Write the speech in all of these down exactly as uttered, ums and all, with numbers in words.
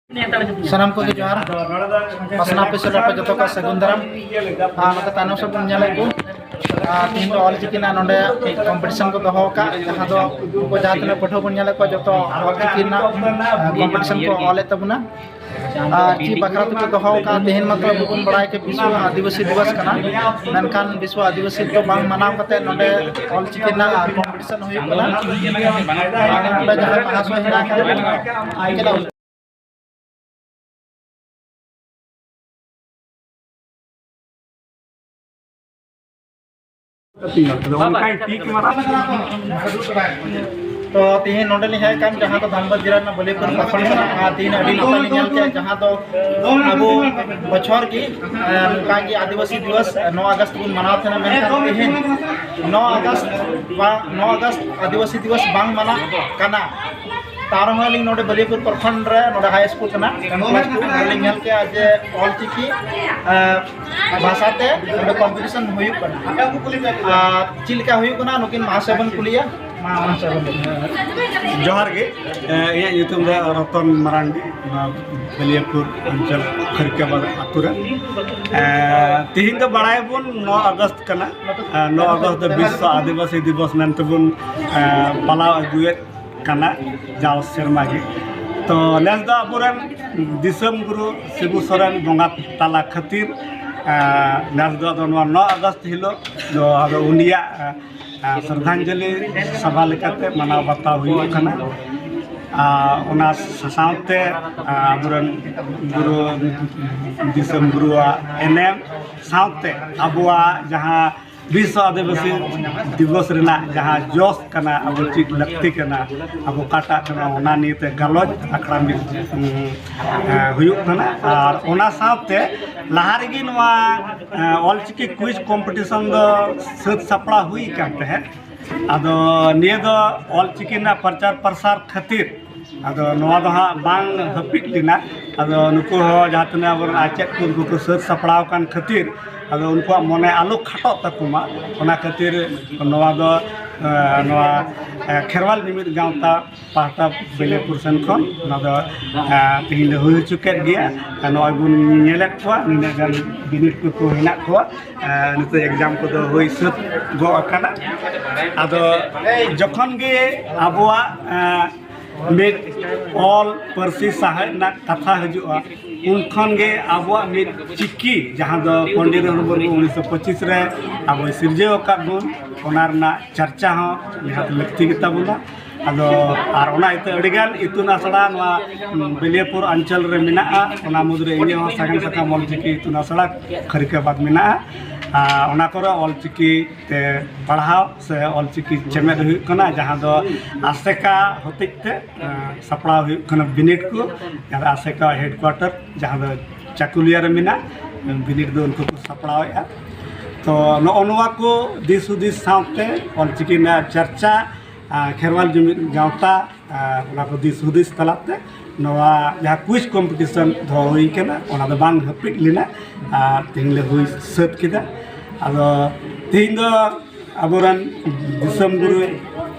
ᱥᱟᱱᱟᱢ ᱠᱚᱜᱮ ᱡᱚᱦᱟᱨ᱾ ᱯᱟᱥᱱᱟ ᱚᱯᱷᱤᱥ ᱨᱮ ᱟᱯᱮ ᱡᱚᱛᱚ ᱠᱚ ᱥᱟᱹᱜᱩᱱ ᱫᱟᱨᱟᱢ᱾ ᱟᱨ ᱱᱚᱛᱮ ᱛᱟᱭᱱᱚᱢ ᱥᱮᱫ ᱵᱚᱱ ᱧᱮᱞᱮᱫ ᱠᱚ, ᱟᱨ ᱛᱤᱦᱤᱧ ᱫᱚ ᱚᱞ ᱪᱤᱠᱤ ᱨᱮᱱᱟᱜ ᱱᱚᱰᱮ ᱢᱤᱫ ᱠᱚᱢᱯᱤᱴᱤᱥᱚᱱ ᱠᱚ ᱫᱚᱦᱚ ᱟᱠᱟᱫ, ᱡᱟᱦᱟᱸ ᱫᱚ ᱩᱱᱠᱩ ᱡᱟᱦᱟᱸ ᱛᱤᱱᱟᱹᱜ ᱯᱟᱹᱴᱷᱩᱣᱟᱹ ᱵᱚᱱ ᱧᱮᱞᱮᱫ ᱠᱚᱣᱟ, ᱡᱚᱛᱚ ᱚᱞ ᱪᱤᱠᱤ ᱨᱮᱱᱟᱜ ᱠᱚᱢᱯᱤᱴᱤᱥᱚᱱ ᱠᱚ ᱚᱞᱮᱫ ᱛᱟᱵᱚᱱᱟ᱾ ᱟᱨ ᱪᱮᱫ ᱵᱟᱠᱷᱨᱟ ᱛᱮᱠᱚ ᱫᱚᱦᱚ ᱟᱠᱟᱫ, ᱛᱮᱦᱮᱧ ᱢᱟᱛᱚ ᱟᱵᱚ ᱵᱚᱱ ᱵᱟᱲᱟᱭ ᱠᱮᱫ ᱵᱤᱥᱣᱚ ᱟᱹᱫᱤᱵᱟᱹᱥᱤ ᱫᱤᱵᱚᱥ ᱠᱟᱱᱟ, ᱢᱮᱱᱠᱷᱟᱱ ᱵᱤᱥᱣᱚ ᱟᱹᱫᱤᱵᱟᱹᱥᱤ ᱫᱚ ᱵᱟᱝ ᱢᱟᱱᱟᱣ ᱠᱟᱛᱮ ᱱᱚᱰᱮ ᱚᱞ ᱪᱤᱠᱤ ᱨᱮᱱᱟᱜ ᱠᱚᱢᱯᱤᱴᱤᱥᱚᱱ ᱦᱩᱭᱩᱜ ᱠᱟᱱᱟ᱾ ᱟᱨ ᱱᱚᱰᱮ ᱡᱟᱦᱟᱸᱭ ᱢᱟᱦᱟᱥᱚᱭ ᱦᱮᱱᱟᱜ ᱟᱠᱟᱫ ᱠᱤᱱᱟ, ᱟᱫᱚ ᱚᱱᱠᱟᱭ ᱴᱷᱤᱠ ᱢᱟᱨᱟ᱾ ᱛᱚ ᱛᱤᱦᱤᱧ ᱱᱚᱰᱮ ᱞᱤᱧ ᱦᱮᱡ ᱟᱠᱟᱱ, ᱡᱟᱦᱟᱸ ᱫᱚ ᱫᱷᱟᱱᱵᱟᱫᱽ ᱡᱮᱞᱟ ᱨᱮᱱᱟᱜ ᱵᱟᱹᱞᱤᱭᱟᱹᱯᱩᱨ ᱯᱨᱚᱠᱷᱚᱸᱰ ᱠᱟᱱᱟ᱾ ᱟᱨ ᱛᱤᱦᱤᱧ ᱟᱹᱰᱤ ᱱᱟᱯᱟᱭ ᱞᱤᱧ ᱧᱮᱞ ᱠᱮᱫᱟ, ᱡᱟᱦᱟᱸ ᱫᱚ ᱟᱵᱚ ᱵᱚᱪᱷᱚᱨ ᱜᱮ, ᱮ, ᱱᱚᱝᱠᱟ ᱜᱮ ᱟᱹᱫᱤᱵᱟᱹᱥᱤ ᱫᱤᱵᱚᱥ, ᱮ, ᱱᱚ ᱟᱜᱚᱥᱴ ᱵᱚᱱ ᱢᱟᱱᱟᱣ ᱛᱟᱦᱮᱱᱟ, ᱢᱮᱱᱠᱷᱟᱱ ᱛᱤᱦᱤᱧ ᱱᱚ ᱟᱜᱚᱥᱴ ᱵᱟ-, ᱱᱚ ᱟᱜᱚᱥᱴ ᱟᱹᱫᱤᱵᱟᱹᱥᱤ ᱫᱤᱵᱚᱥ ᱵᱟᱝ ᱢᱟᱱᱟᱜ ᱠᱟᱱᱟ᱾ ᱛᱟᱣ ᱨᱮᱦᱚᱸ ᱟᱹᱞᱤᱧ ᱱᱚᱰᱮ ᱵᱟᱹᱞᱤᱭᱟᱹᱯᱩᱨ ᱯᱨᱚᱠᱷᱚᱸᱰ ᱨᱮ, ᱱᱚᱰᱮ ᱦᱟᱭ ᱥᱠᱩᱞ ᱠᱟᱱᱟ, ᱠᱞᱟᱥ ᱴᱩ, ᱚᱸᱰᱮ ᱞᱤᱧ ᱧᱮᱞ ᱠᱮᱫᱟ ᱡᱮ ᱚᱞ ᱪᱤᱠᱤ, ᱮ, ᱵᱷᱟᱥᱟ ᱛᱮ ᱱᱚᱰᱮ ᱠᱚᱢᱯᱤᱴᱤᱥᱚᱱ ᱦᱩᱭᱩᱜ ᱠᱟᱱᱟ᱾ ᱟᱨ ᱪᱮᱫ ᱞᱮᱠᱟ ᱦᱩᱭᱩᱜ ᱠᱟᱱᱟ, ᱱᱩᱠᱤᱱ ᱢᱟᱦᱟᱥᱚᱭ ᱵᱚᱱ ᱠᱩᱞᱤᱭᱟ᱾ ᱢᱟ, ᱢᱟᱦᱟᱥᱚᱭ ᱵᱚᱱ ᱠᱩᱞᱤᱭᱟ᱾ ᱡᱚᱦᱟᱨ ᱜᱮ᱾ ᱮ, ᱤᱧᱟᱹᱜ ᱧᱩᱛᱩᱢ ᱫᱚ ᱨᱚᱛᱚᱱ ᱢᱟᱨᱟᱱᱰᱤ, ᱱᱚᱣᱟ ᱵᱟᱹᱞᱤᱭᱟᱹᱯᱩᱨ ᱚᱧᱪᱚᱞ ᱠᱷᱟᱹᱨᱠᱟᱹᱵᱟᱫᱽ ᱟᱹᱛᱩ ᱨᱮ᱾ ᱮ, ᱛᱤᱦᱤᱧ ᱫᱚ ᱵᱟᱲᱟᱭᱟᱵᱚᱱ ᱱᱚ ᱟᱜᱚᱥᱴ ᱠᱟᱱᱟ᱾ ᱮ, ᱱᱚ ᱟᱜᱚᱥᱴ ᱫᱚ ᱵᱤᱥᱥᱚ ᱟᱹᱫᱤᱵᱟᱹᱥᱤ ᱫᱤᱵᱚᱥ ᱢᱮᱱᱛᱮᱵᱚᱱ, ᱮ, ᱯᱟᱞᱟᱣ ᱟᱹᱜᱩᱭᱮᱫ ᱠᱟᱱᱟ ᱡᱟᱣ ᱥᱮᱨᱢᱟ ᱜᱮ᱾ ᱛᱚ ᱱᱮᱥ ᱫᱚ ᱟᱵᱚᱨᱮᱱ ᱫᱤᱥᱚᱢ ᱜᱩᱨᱩ ᱥᱤᱵᱩ ᱥᱚᱨᱮᱱ ᱵᱚᱸᱜᱟ ᱛᱟᱞᱟ ᱠᱷᱟᱹᱛᱤᱨ, ᱮ, ᱱᱮᱥ ᱫᱚ ᱟᱫᱚ ᱱᱚᱣᱟ ᱱᱚ ᱟᱜᱚᱥᱴ ᱦᱤᱞᱳᱜ ᱫᱚ ᱟᱫᱚ ᱩᱱᱤᱭᱟᱜ, ᱮ, ᱮ, ᱥᱨᱚᱫᱷᱟᱧᱡᱚᱞᱤ ᱥᱚᱵᱷᱟ ᱞᱮᱠᱟᱛᱮ ᱢᱟᱱᱟᱣ ᱵᱟᱛᱟᱣ ᱦᱩᱭᱩᱜ ᱠᱟᱱᱟ᱾ ᱟᱨ ᱚᱱᱟ ᱥᱟᱶᱛᱮ, ᱮ, ᱟᱵᱚᱨᱮᱱ ᱜᱩᱨᱩ, ᱫᱤᱥᱚᱢ ᱜᱩᱨᱩᱣᱟᱜ ᱮᱱᱮᱢ ᱥᱟᱶᱛᱮ ᱟᱵᱚᱣᱟᱜ ᱡᱟᱦᱟᱸ ᱵᱤᱥᱥᱚ ᱟᱹᱫᱤᱵᱟᱹᱥᱤ ᱫᱤᱵᱚᱥ ᱨᱮᱱᱟᱜ ᱡᱟᱦᱟᱸ ᱡᱚᱥ ᱠᱟᱱᱟ, ᱟᱵᱚ ᱪᱮᱫ ᱞᱟᱹᱠᱛᱤ ᱠᱟᱱᱟ, ᱟᱵᱚ ᱚᱠᱟᱴᱟᱜ ᱠᱟᱱᱟ, ᱚᱱᱟ ᱱᱤᱭᱮᱛᱮ ᱜᱟᱞᱚᱪ ᱟᱠᱷᱲᱟ ᱢᱤᱫ, ᱩᱸ, ᱮ, ᱦᱩᱭᱩᱜ ᱠᱟᱱᱟ᱾ ᱟᱨ ᱚᱱᱟ ᱥᱟᱶᱛᱮ ᱞᱟᱦᱟ ᱨᱮᱜᱮ ᱱᱚᱣᱟ, ᱮ, ᱚᱞᱪᱤᱠᱤ ᱠᱩᱭᱤᱡᱽ ᱠᱚᱢᱯᱤᱴᱤᱥᱚᱱ ᱫᱚ ᱥᱟᱹᱛ ᱥᱟᱯᱲᱟᱣ ᱦᱩᱭ ᱟᱠᱟᱱ ᱛᱟᱦᱮᱸᱫ᱾ ᱟᱫᱚ ᱱᱤᱭᱟᱹ ᱫᱚ ᱚᱞᱪᱤᱠᱤ ᱨᱮᱱᱟᱜ ᱯᱨᱚᱪᱟᱨ ᱯᱨᱚᱥᱟᱨ ᱠᱷᱟᱹᱛᱤᱨ ᱟᱫᱚ ᱱᱚᱣᱟ ᱫᱚ ᱦᱟᱸᱜ ᱵᱟᱝ ᱦᱟᱹᱯᱤᱫ ᱞᱮᱱᱟ᱾ ᱟᱫᱚ ᱱᱩᱠᱩ ᱦᱚᱸ ᱡᱟᱦᱟᱸ ᱛᱤᱱᱟᱹᱜ ᱟᱵᱚᱨᱮᱱ ᱟᱪᱮᱫ ᱠᱚ, ᱩᱱᱠᱩ ᱠᱚ ᱥᱟᱹᱛ ᱥᱟᱯᱲᱟᱣ ᱟᱠᱟᱱ ᱠᱷᱟᱹᱛᱤᱨ ᱟᱫᱚ ᱩᱱᱠᱩᱣᱟᱜ ᱢᱚᱱᱮ ᱟᱞᱚ ᱠᱷᱟᱴᱚᱜ ᱛᱟᱠᱚ ᱢᱟ, ᱚᱱᱟ ᱠᱷᱟᱹᱛᱤᱨ ᱱᱚᱣᱟ ᱫᱚ, ᱮ, ᱱᱚᱣᱟ, ᱮ, ᱠᱷᱮᱨᱣᱟᱞ ᱡᱩᱢᱤᱫ ᱜᱟᱶᱛᱟ ᱯᱟᱦᱴᱟ ᱵᱮᱞᱮᱯᱩᱨ ᱥᱮᱱ ᱠᱷᱚᱱ ᱱᱚᱣᱟ ᱫᱚ, ᱮ, ᱛᱮᱦᱮᱧ ᱞᱮ ᱦᱩᱭ ᱦᱚᱪᱚ ᱠᱮᱫ ᱜᱮᱭᱟ᱾ ᱟᱨ ᱱᱚᱜᱼᱚᱭ ᱵᱚᱱ ᱧᱮᱞᱮᱫ ᱠᱚᱣᱟ, ᱱᱤᱱᱟᱹᱜ ᱜᱟᱱ ᱵᱤᱱᱤᱰ ᱠᱚᱠᱚ ᱦᱮᱱᱟᱜ ᱠᱚᱣᱟ᱾ ᱮ, ᱱᱤᱛᱚᱜ exam ᱠᱚᱫᱚ ᱦᱩᱭ ᱥᱟᱹᱛ ᱜᱚᱜ ᱟᱠᱟᱱᱟ᱾ ᱟᱫᱚ ᱡᱚᱠᱷᱚᱱ ᱜᱮ ᱟᱵᱚᱣᱟᱜ, ᱮ, ᱢᱤᱫ ᱚᱞ ᱯᱟᱹᱨᱥᱤ ᱥᱟᱶᱦᱮᱫ ᱨᱮᱱᱟᱜ ᱠᱟᱛᱷᱟ ᱦᱤᱡᱩᱜᱼᱟ, ᱩᱱ ᱠᱷᱚᱱ ᱜᱮ ᱟᱵᱚᱣᱟᱜ ᱢᱤᱫ ᱪᱤᱠᱤ, ᱡᱟᱦᱟᱸ ᱫᱚ ᱯᱚᱱᱰᱤᱛ ᱨᱚᱜᱷᱩᱱᱟᱛᱷ ᱢᱩᱨᱢᱩ ᱩᱱᱤᱥᱥᱚ ᱯᱚᱸᱪᱤᱥ ᱨᱮ ᱟᱵᱚᱭ ᱥᱤᱨᱡᱟᱹᱣ ᱟᱠᱟᱫ ᱵᱚᱱ, ᱚᱱᱟ ᱨᱮᱱᱟᱜ ᱪᱟᱨᱪᱟ ᱦᱚᱸ ᱱᱤᱦᱟᱹᱛ ᱞᱟᱹᱠᱛᱤ ᱜᱮᱛᱟ ᱵᱚᱱᱟ᱾ ᱟᱫᱚ ᱟᱨ ᱚᱱᱟ ᱤᱭᱟᱹᱛᱮ ᱟᱹᱰᱤᱜᱟᱱ ᱤᱛᱩᱱ ᱟᱥᱲᱟ ᱱᱚᱣᱟ, ᱩᱸ, ᱵᱮᱞᱤᱭᱟᱹᱯᱩᱨ ᱚᱧᱪᱚᱞ ᱨᱮ ᱢᱮᱱᱟᱜᱼᱟ᱾ ᱚᱱᱟ ᱢᱩᱫᱽᱨᱮ ᱤᱧᱟᱹᱜ ᱦᱚᱸ ᱥᱟᱜᱮᱱ ᱥᱟᱠᱟᱢ ᱚᱞᱪᱤᱠᱤ ᱤᱛᱩᱱ ᱟᱥᱲᱟ ᱠᱷᱟᱹᱨᱤᱠᱟᱵᱟᱫᱽ ᱢᱮᱱᱟᱜᱼᱟ᱾ ᱟᱨ ᱚᱱᱟ ᱠᱚᱨᱮ ᱚᱞᱪᱤᱠᱤ ᱛᱮ ᱯᱟᱲᱦᱟᱣ ᱥᱮ ᱚᱞᱪᱤᱠᱤ ᱪᱮᱢᱮᱫ ᱦᱩᱭᱩᱜ ᱠᱟᱱᱟ, ᱡᱟᱦᱟᱸ ᱫᱚ ᱟᱥᱮᱠᱟ ᱦᱚᱛᱮᱡ ᱛᱮ, ᱮᱸ, ᱥᱟᱯᱲᱟᱣ ᱦᱩᱭᱩᱜ ᱠᱟᱱᱟ ᱵᱤᱱᱤᱰ ᱠᱚ᱾ ᱡᱟᱦᱟᱸ ᱫᱚ ᱟᱥᱮᱠᱟ headquarter, ᱡᱟᱦᱟᱸ ᱫᱚ ᱪᱟᱠᱩᱞᱤᱭᱟ ᱨᱮ ᱢᱮᱱᱟᱜ, ᱵᱤᱱᱤᱰ ᱫᱚ ᱩᱱᱠᱩ ᱠᱚ ᱥᱟᱯᱲᱟᱣᱮᱫᱼᱟ᱾ ᱛᱚ, ᱱᱚᱜᱼᱚ ᱱᱚᱣᱟ ᱠᱚ ᱫᱤᱥ ᱦᱩᱫᱤᱥ ᱥᱟᱶᱛᱮ ᱚᱞᱪᱤᱠᱤ ᱨᱮᱱᱟᱜ ᱪᱟᱨᱪᱟ, ᱟᱨ ᱠᱷᱮᱨᱣᱟᱞ ᱡᱩᱢᱤᱫ ᱜᱟᱶᱛᱟ, ᱟᱨ ᱚᱱᱟ ᱠᱚ ᱫᱤᱥ ᱦᱩᱫᱤᱥ ᱛᱟᱞᱟᱛᱮ ᱱᱚᱣᱟ ᱡᱟᱦᱟᱸ quiz competition ᱫᱚᱦᱚ ᱦᱩᱭ ᱠᱟᱱᱟ, ᱚᱱᱟ ᱫᱚ ᱵᱟᱝ ᱦᱟᱹᱯᱤᱫ ᱞᱮᱱᱟ᱾ ᱟᱨ ᱛᱮᱦᱮᱧ ᱞᱮ ᱦᱩᱭ ᱥᱟᱹᱛ ᱠᱮᱫᱟ᱾ ᱟᱫᱚ ᱛᱮᱦᱮᱧ ᱫᱚ ᱟᱵᱚᱨᱮᱱ ᱫᱤᱥᱚᱢ ᱜᱩᱨᱩ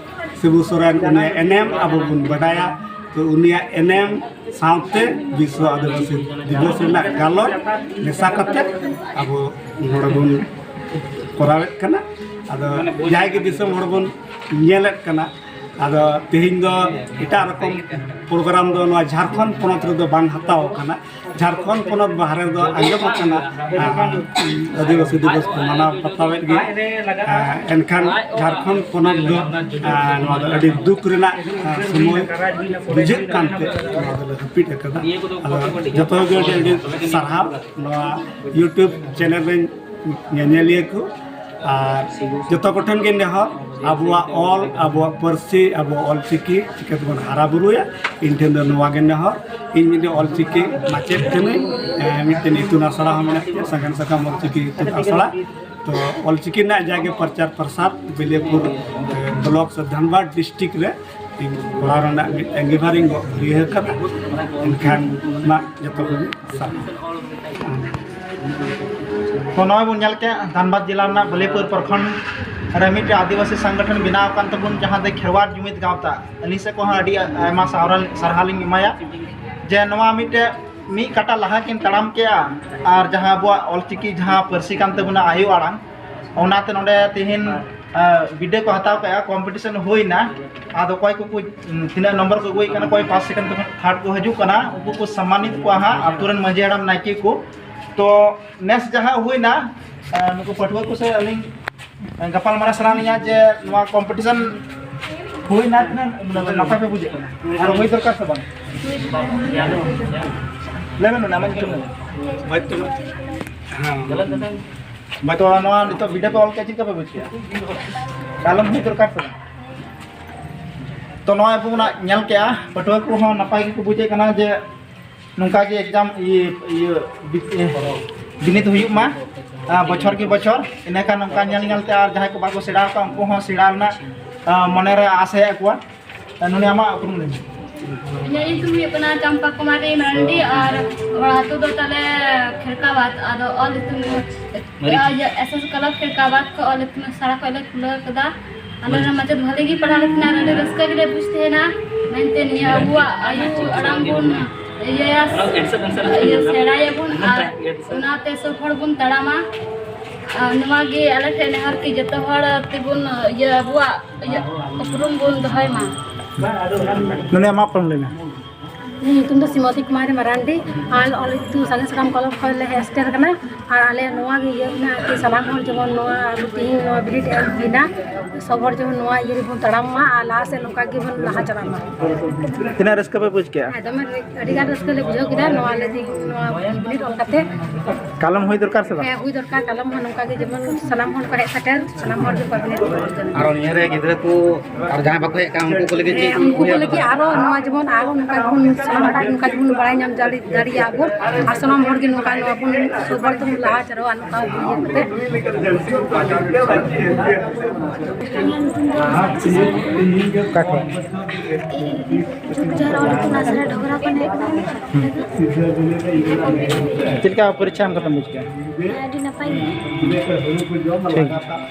ᱥᱤᱵᱩ ᱥᱚᱨᱮᱱ, ᱩᱱᱤᱭᱟᱜ ᱮᱱᱮᱢ ᱟᱵᱚ ᱵᱚᱱ ᱵᱟᱰᱟᱭᱟ᱾ ᱛᱚ, ᱩᱱᱤᱭᱟᱜ ᱮᱱᱮᱢ ᱥᱟᱶᱛᱮ ᱵᱤᱥᱥᱚ ᱟᱹᱫᱤᱵᱟᱹᱥᱤ ᱫᱤᱵᱚᱥ ᱨᱮᱱᱟᱜ ᱜᱟᱞᱚᱪ ᱢᱮᱥᱟ ᱠᱟᱛᱮ ᱟᱵᱚ ᱱᱚᱰᱮ ᱵᱚᱱ ᱠᱚᱨᱟᱣᱮᱫ ᱠᱟᱱᱟ᱾ ᱟᱫᱚ ᱡᱟᱦᱟᱸᱭ ᱜᱮ ᱫᱤᱥᱚᱢ ᱦᱚᱲ ᱵᱚᱱ ᱧᱮᱞᱮᱫ ᱠᱟᱱᱟ, ᱟᱫᱚ ᱛᱮᱦᱮᱧ ᱫᱚ ᱮᱴᱟᱜ ᱨᱚᱠᱚᱢ program ᱫᱚ ᱱᱚᱣᱟ ᱡᱷᱟᱲᱠᱷᱚᱸᱰ ᱯᱚᱱᱚᱛ ᱨᱮᱫᱚ ᱵᱟᱝ ᱦᱟᱛᱟᱣ ᱟᱠᱟᱱᱟ᱾ ᱡᱷᱟᱲᱠᱷᱚᱸᱰ ᱯᱚᱱᱚᱛ ᱵᱟᱦᱨᱮ ᱨᱮᱫᱚ ᱟᱸᱡᱚᱢ ᱟᱠᱟᱱᱟ, ᱟᱸ, ᱟᱹᱫᱤᱵᱟᱹᱥᱤ ᱫᱤᱵᱚᱥ ᱠᱚ ᱢᱟᱱᱟᱣ ᱵᱟᱛᱟᱣᱮᱫ ᱜᱮᱭᱟ᱾ ᱟᱸ, ᱮᱱᱠᱷᱟᱱ ᱡᱷᱟᱲᱠᱷᱚᱸᱰ ᱯᱚᱱᱚᱛ ᱫᱚ, ᱟᱸ, ᱱᱚᱣᱟ ᱫᱚ ᱟᱹᱰᱤ ᱫᱩᱠ ᱨᱮᱱᱟᱜ, ᱟᱸ, ᱥᱚᱢᱚᱭ ᱵᱩᱡᱷᱟᱹᱜ ᱠᱟᱱᱛᱮ ᱱᱚᱣᱟ ᱫᱚᱞᱮ ᱦᱟᱹᱯᱤᱫ ᱟᱠᱟᱫᱟ᱾ ᱟᱫᱚ ᱡᱚᱛᱚ ᱜᱮ ᱟᱹᱰᱤ, ᱟᱹᱰᱤ ᱥᱟᱨᱦᱟᱣ᱾ ᱱᱚᱣᱟ YouTube channel ᱨᱮᱱ ᱧᱮᱧᱮᱞᱤᱭᱟᱹ ᱠᱚ, ᱟᱨ ᱡᱚᱛᱚ ᱠᱚᱴᱷᱮᱱ ᱜᱮ ᱱᱮᱦᱚᱨ, ᱟᱵᱚᱣᱟᱜ ᱚᱞ, ᱟᱵᱚᱣᱟᱜ ᱯᱟᱹᱨᱥᱤ, ᱟᱵᱚᱣᱟᱜ ᱚᱞᱪᱤᱠᱤ ᱪᱤᱠᱟᱹ ᱛᱮᱵᱚᱱ ᱦᱟᱨᱟ ᱵᱩᱨᱩᱭᱟ᱾ ᱤᱧ ᱴᱷᱮᱱ ᱫᱚ ᱱᱚᱣᱟ ᱜᱮ ᱱᱮᱦᱚᱨ, ᱤᱧ ᱢᱤᱫᱴᱮᱱ ᱚᱞᱪᱤᱠᱤ ᱢᱟᱪᱮᱫ ᱠᱟᱹᱱᱟᱹᱧ, ᱮᱸ, ᱢᱤᱫᱴᱮᱱ ᱤᱛᱩᱱ ᱟᱥᱲᱟ ᱦᱚᱸ ᱢᱮᱱᱟᱜ ᱛᱤᱧᱟᱹ, ᱥᱟᱜᱮᱱ ᱥᱟᱠᱟᱢ ᱚᱞᱪᱤᱠᱤ ᱤᱛᱩᱱ ᱟᱥᱲᱟ᱾ ᱛᱚ, ᱚᱞᱪᱤᱠᱤ ᱨᱮᱱᱟᱜ ᱡᱟᱜᱮ ᱯᱨᱚᱪᱟᱨ ᱯᱨᱚᱥᱟᱨ ᱵᱮᱞᱤᱭᱟᱹᱯᱩᱨ, ᱮᱸ, block ᱥᱮ ᱫᱷᱟᱱᱵᱟᱫᱽ district ᱨᱮ ᱤᱧ ᱠᱚᱨᱟᱣ ᱨᱮᱱᱟᱜ ᱢᱤᱫ ᱟᱸᱜᱤᱵᱷᱟᱨ ᱤᱧ ᱜᱚᱜ ᱵᱷᱟᱹᱨᱭᱟᱹ ᱟᱠᱟᱫᱟ᱾ ᱮᱱᱠᱷᱟᱱ ᱢᱟ ᱡᱚᱛᱚ ᱠᱚᱜᱮ ᱥᱟᱨᱦᱟᱣ᱾ ᱛᱚ ᱱᱚᱜᱼᱚᱭ ᱵᱚᱱ ᱧᱮᱞ ᱠᱮᱫ ᱫᱷᱟᱱᱵᱟᱫᱽ ᱡᱮᱞᱟ ᱨᱮᱱᱟᱜ ᱵᱟᱞᱤᱯᱩᱨ ᱯᱨᱚᱠᱷᱚᱸᱰ ᱨᱮ ᱢᱤᱫᱴᱮᱱ ᱟᱹᱫᱤᱵᱟᱹᱥᱤ ᱥᱚᱝᱜᱚᱴᱷᱚᱱ ᱵᱮᱱᱟᱣ ᱟᱠᱟᱱ ᱛᱟᱵᱚᱱ, ᱡᱟᱦᱟᱸ ᱫᱚ ᱠᱷᱮᱨᱣᱟᱲ ᱡᱩᱢᱤᱫ ᱜᱟᱶᱛᱟ᱾ ᱟᱹᱞᱤᱧ ᱥᱮᱫ ᱠᱷᱚᱱ ᱦᱚᱸ ᱟᱹᱰᱤ ᱟᱭᱢᱟ ᱥᱟᱨᱦᱟᱣ, ᱥᱟᱨᱦᱟᱣ ᱞᱤᱧ ᱮᱢᱟᱭᱟ ᱡᱮ ᱱᱚᱣᱟ ᱢᱤᱫᱴᱮᱱ ᱢᱤᱫ ᱠᱟᱴᱟ ᱞᱟᱦᱟ ᱠᱤᱱ ᱛᱟᱲᱟᱢ ᱠᱮᱜᱼᱟ᱾ ᱟᱨ ᱡᱟᱦᱟᱸ ᱟᱵᱚᱣᱟᱜ ᱚᱞᱪᱤᱠᱤ ᱡᱟᱦᱟᱸ ᱯᱟᱹᱨᱥᱤ ᱠᱟᱱ ᱛᱟᱵᱚᱱᱟ, ᱟᱭᱳ ᱟᱲᱟᱝ, ᱚᱱᱟᱛᱮ ᱱᱚᱰᱮ ᱛᱮᱦᱮᱧ ᱵᱤᱰᱟᱹ ᱠᱚ ᱦᱟᱛᱟᱣ ᱠᱮᱜᱼᱟ, ᱠᱚᱢᱯᱤᱴᱤᱥᱚᱱ ᱦᱩᱭᱱᱟ᱾ ᱟᱫᱚ ᱚᱠᱚᱭ ᱠᱚᱠᱚ ᱛᱤᱱᱟᱹᱜ ᱱᱚᱢᱵᱚᱨ ᱠᱚ ᱟᱹᱜᱩᱭᱮᱫ ᱠᱟᱱᱟ, ᱚᱠᱚᱭ ᱯᱷᱟᱥᱴ, ᱥᱮᱠᱮᱱᱰ ᱠᱚ ᱛᱷᱟᱨᱰ ᱠᱚ ᱦᱤᱡᱩᱜ ᱠᱟᱱᱟ, ᱩᱱᱠᱩ ᱠᱚ ᱥᱚᱢᱢᱟᱱᱤᱛ ᱠᱚᱣᱟ ᱦᱟᱸᱜ ᱟᱹᱛᱩ ᱨᱮᱱ ᱢᱟᱹᱡᱷᱤ ᱦᱟᱲᱟᱢ, ᱱᱟᱭᱠᱮ ᱠᱚ᱾ ᱛᱚ ᱱᱮᱥ ᱡᱟᱦᱟᱸ ᱦᱩᱭᱱᱟ, ᱱᱩᱠᱩ ᱯᱟᱹᱴᱷᱩᱣᱟᱹ ᱠᱚ ᱥᱮ ᱟᱹᱞᱤᱧ ᱜᱟᱯᱟᱞᱢᱟᱨᱟᱣ ᱥᱟᱱᱟ ᱞᱤᱧᱟ ᱡᱮ ᱱᱚᱣᱟ ᱠᱚᱢᱯᱤᱴᱤᱥᱚᱱ ᱦᱩᱭᱱᱟ, ᱛᱤᱱᱟᱹᱜ ᱱᱟᱯᱟᱭ ᱯᱮ ᱵᱩᱡᱮᱫ ᱠᱟᱱᱟ ᱟᱨ ᱦᱩᱭ ᱫᱚᱨᱠᱟᱨ ᱥᱮ ᱵᱟᱝ? ᱞᱟᱹᱭ ᱵᱮᱱ, ᱟᱢᱟᱜ ᱧᱩᱛᱩᱢ ᱞᱟᱹᱭ ᱢᱮ᱾ ᱦᱳᱭᱛᱳ᱾ ᱦᱮᱸ᱾ ᱵᱟᱭ ᱛᱚ, ᱱᱚᱣᱟ ᱱᱤᱛᱚᱜ ᱵᱤᱰᱟᱹ ᱯᱮ ᱚᱞ ᱠᱮᱫᱟ, ᱪᱮᱫ ᱞᱮᱠᱟ ᱯᱮ ᱵᱩᱡᱽ ᱠᱮᱫᱟ? ᱠᱟᱞᱚᱢ ᱦᱩᱭ ᱫᱚᱨᱠᱟᱨ ᱥᱮ ᱵᱟᱝ? ᱛᱚ, ᱱᱚᱜᱼᱚᱭ ᱟᱵᱚ ᱵᱚᱱ ᱧᱮᱞ ᱠᱮᱜᱼᱟ, ᱯᱟᱹᱴᱷᱩᱣᱟᱹ ᱠᱚᱦᱚᱸ ᱱᱟᱯᱟᱭ ᱜᱮᱠᱚ ᱵᱩᱡᱮᱫ ᱠᱟᱱᱟ ᱡᱮ ᱱᱚᱝᱠᱟ ᱜᱮ ᱮᱠᱡᱟᱢ, ᱤᱭᱟᱹ, ᱤᱭᱟᱹ, ᱵᱤ-, ᱤᱭᱟᱹ, ᱵᱤᱱᱤᱰ ᱦᱩᱭᱩᱜ ᱢᱟ, ᱟᱨ ᱵᱚᱪᱷᱚᱨ ᱠᱤ ᱵᱚᱪᱷᱚᱨ᱾ ᱤᱱᱟᱹᱠᱷᱟᱱ ᱱᱚᱝᱠᱟ ᱧᱮᱞ ᱧᱮᱞ ᱛᱮ ᱟᱨ ᱡᱟᱦᱟᱸᱭ ᱠᱚ ᱵᱟᱠᱚ ᱥᱮᱬᱟ ᱟᱠᱟᱫ, ᱩᱱᱠᱩ ᱦᱚᱸ ᱥᱮᱬᱟ ᱨᱮᱱᱟᱜ, ᱟᱨ, ᱢᱚᱱᱮᱨᱮ ᱟᱥ ᱦᱮᱡ ᱟᱠᱚᱣᱟ᱾ ᱟᱨ ᱱᱚᱰᱮ ᱟᱢᱟᱜ ᱩᱯᱨᱩᱢ ᱞᱟᱹᱭ ᱢᱮ᱾ ᱤᱧᱟᱹᱜ ᱧᱩᱛᱩᱢ ᱦᱩᱭᱩᱜ ᱠᱟᱱᱟ ᱪᱟᱢᱯᱟ ᱠᱩᱢᱟᱨᱤ ᱢᱟᱨᱟᱱᱰᱤ ᱟᱨ ᱚᱲᱟᱜ ᱟᱹᱛᱩ ᱫᱚ ᱛᱟᱞᱮ ᱠᱷᱮᱨᱠᱟᱵᱟᱫᱽ᱾ ᱟᱫᱚ ᱚᱞ ᱤᱛᱩᱱ, ᱤᱭᱟᱹ, ᱮᱥ ᱮᱥ ᱠᱞᱟᱵᱽ ᱠᱷᱮᱨᱠᱟᱵᱟᱫᱽ ᱠᱷᱚᱱ ᱚᱞ ᱤᱛᱩᱱ ᱟᱥᱲᱟ ᱠᱷᱚᱱ ᱞᱮ ᱠᱷᱩᱞᱟᱹᱣ ᱠᱟᱫᱟ᱾ ᱟᱞᱮ ᱨᱮᱱ ᱢᱟᱪᱮᱫ ᱵᱷᱟᱞᱮ ᱜᱮ ᱯᱟᱲᱦᱟᱣ ᱞᱮ ᱛᱟᱦᱮᱱᱟ ᱟᱨ ᱟᱹᱰᱤ ᱨᱟᱹᱥᱠᱟᱹ ᱜᱮᱞᱮ ᱵᱩᱡᱽ ᱛᱟᱦᱮᱱᱟ, ᱢᱮᱱᱛᱮ ᱱᱤᱭᱟᱹ ᱟᱵᱚᱣᱟᱜ ᱟᱭᱳ ᱟᱲᱟᱝ ᱵᱚᱱ ᱤᱭᱟᱹᱭᱟ, ᱤᱭᱟᱹ, ᱥᱮᱬᱟᱭᱟᱵᱚᱱ ᱟᱨ ᱚᱱᱟᱛᱮ ᱥᱚᱵ ᱦᱚᱲ ᱵᱚᱱ ᱛᱟᱲᱟᱢᱟ᱾ ᱟᱨ ᱱᱚᱣᱟ ᱜᱮ ᱟᱞᱮ ᱴᱷᱮᱱ ᱱᱮᱦᱚᱨ ᱠᱤ ᱡᱚᱛᱚ ᱦᱚᱲ ᱛᱮᱵᱚᱱ ᱤᱭᱟᱹ ᱟᱵᱚᱣᱟᱜ ᱤᱭᱟᱹ ᱩᱯᱨᱩᱢ ᱵᱚᱱ ᱫᱚᱦᱚᱭ ᱢᱟ᱾ ᱱᱚᱰᱮ ᱟᱢᱟᱜ ᱩᱯᱨᱩᱢ ᱞᱟᱹᱭ ᱢᱮ᱾ ᱤᱧᱟᱹᱜ ᱧᱩᱛᱩᱢ ᱫᱚ ᱥᱤᱢᱚᱛᱤ ᱠᱩᱢᱟᱨᱤ ᱢᱟᱨᱟᱱᱰᱤ ᱟᱨ ᱚᱞ ᱤᱛᱩᱱ ᱥᱟᱜᱮᱱ ᱥᱟᱠᱟᱢ ᱠᱞᱟᱵᱽ ᱠᱷᱚᱱ ᱞᱮ ᱦᱮᱡ ᱥᱮᱴᱮᱨ ᱟᱠᱟᱱᱟ᱾ ᱟᱨ ᱟᱞᱮᱭᱟᱜ ᱱᱚᱣᱟ ᱜᱮ ᱤᱭᱟᱹ ᱢᱮᱱᱟᱜᱼᱟ ᱠᱤ ᱥᱟᱱᱟᱢ ᱦᱚᱲ ᱡᱮᱢᱚᱱ ᱱᱚᱣᱟ ᱛᱮᱦᱮᱧ ᱱᱚᱣᱟ ᱵᱤᱱᱤᱰ ᱮᱢ ᱦᱩᱭᱱᱟ, ᱥᱚᱵ ᱦᱚᱲ ᱡᱮᱢᱚᱱ ᱱᱚᱣᱟ ᱤᱭᱟᱹ ᱨᱮᱵᱚᱱ ᱛᱟᱲᱟᱢ ᱢᱟ ᱟᱨ ᱞᱟᱦᱟ ᱥᱮᱫ ᱱᱚᱝᱠᱟ ᱜᱮᱵᱚᱱ ᱞᱟᱦᱟ ᱪᱟᱞᱟᱜ ᱢᱟ᱾ ᱛᱤᱱᱟᱹᱜ ᱨᱟᱹᱥᱠᱟᱹ ᱯᱮ ᱵᱩᱡᱽ ᱠᱮᱜᱼᱟ? ᱦᱮᱸ, ᱫᱚᱢᱮ ᱨᱟᱹ-, ᱟᱹᱰᱤ ᱜᱟᱱ ᱨᱟᱹᱥᱠᱟᱹ ᱞᱮ ᱵᱩᱡᱷᱟᱹᱣ ᱠᱮᱫᱟ ᱱᱚᱣᱟ ᱞᱮ ᱛᱮᱦᱮᱧ ᱱᱚᱣᱟ ᱵᱤᱱᱤᱰ ᱚᱞ ᱠᱟᱛᱮ᱾ ᱠᱟᱞᱚᱢ ᱦᱩᱭ ᱫᱚᱨᱠᱟᱨ ᱥᱮ ᱵᱟᱝ? ᱦᱮᱸ, ᱦᱩᱭ ᱫᱚᱨᱠᱟᱨ, ᱠᱟᱞᱚᱢ ᱦᱚᱸ ᱱᱚᱝᱠᱟ ᱜᱮ ᱡᱮᱢᱚᱱ ᱥᱟᱱᱟᱢ ᱦᱚᱲ ᱠᱚ ᱦᱮᱡ ᱥᱮᱴᱮᱨ, ᱥᱟᱱᱟᱢ ᱦᱚᱲ ᱜᱮ ᱠᱚ ᱵᱤᱱᱤᱰ ᱠᱚ ᱚᱞ ᱡᱚᱝ᱾ ᱟᱨ ᱱᱤᱭᱟᱹ ᱨᱮ ᱜᱤᱫᱽᱨᱟᱹ ᱠᱚ ᱟᱨ ᱡᱟᱦᱟᱸᱭ ᱵᱟᱠᱚ ᱦᱮᱡ ᱠᱟᱱᱟ ᱩᱱᱠᱩ ᱠᱚ ᱞᱟᱹᱜᱤᱫ ᱪᱮᱫ ᱦᱮᱸ, ᱩᱱᱠᱩ ᱠᱚ ᱩᱭᱦᱟᱹᱨ? ᱞᱟᱹᱜᱤᱫ ᱟᱨᱚ ᱱᱚᱣᱟ ᱡᱮᱢᱚᱱ ᱟᱨᱚ ᱱᱚᱝᱠᱟ ᱜᱮᱵᱚᱱ ᱥᱟᱱᱟᱢ ᱦᱚᱲ ᱱᱚᱝᱠᱟ ᱜᱮᱵᱚᱱ ᱵᱟᱲᱟᱭ ᱧᱟᱢ ᱫᱟᱲᱮ-, ᱫᱟᱲᱮᱭᱟᱜᱼᱟ ᱵᱚᱱ᱾ ᱟᱨ ᱥᱟᱱᱟᱢ ᱦᱚᱲ ᱜᱮ ᱱᱚᱝᱠᱟ ᱱᱚᱣᱟ ᱵᱚᱱ ᱥᱚᱵ ᱦᱚᱲ ᱛᱮᱵᱚᱱ ᱞᱟᱦᱟ ᱪᱟᱞᱟᱜᱼᱟ ᱱᱚᱝᱠᱟ ᱤᱭᱟᱹ ᱠᱟᱛᱮ᱾ ᱚᱠᱟ ᱠᱷᱚᱱ? ᱡᱷᱩᱠ ᱡᱷᱟᱨ ᱚᱞ ᱤᱛᱩᱱ ᱟᱥᱲᱟ ᱰᱷᱚᱜᱽᱨᱟ ᱠᱷᱚᱱ ᱦᱮᱡ ᱠᱟᱱᱟ᱾ ᱪᱮᱫ ᱞᱮᱠᱟ ᱯᱚᱨᱤᱪᱷᱟ ᱮᱢ ᱠᱟᱛᱮᱢ ᱵᱩᱡᱽ ᱠᱮᱫᱟ? ᱟᱹᱰᱤ ᱱᱟᱯᱟᱭ ᱜᱮ᱾ ᱴᱷᱤᱠ᱾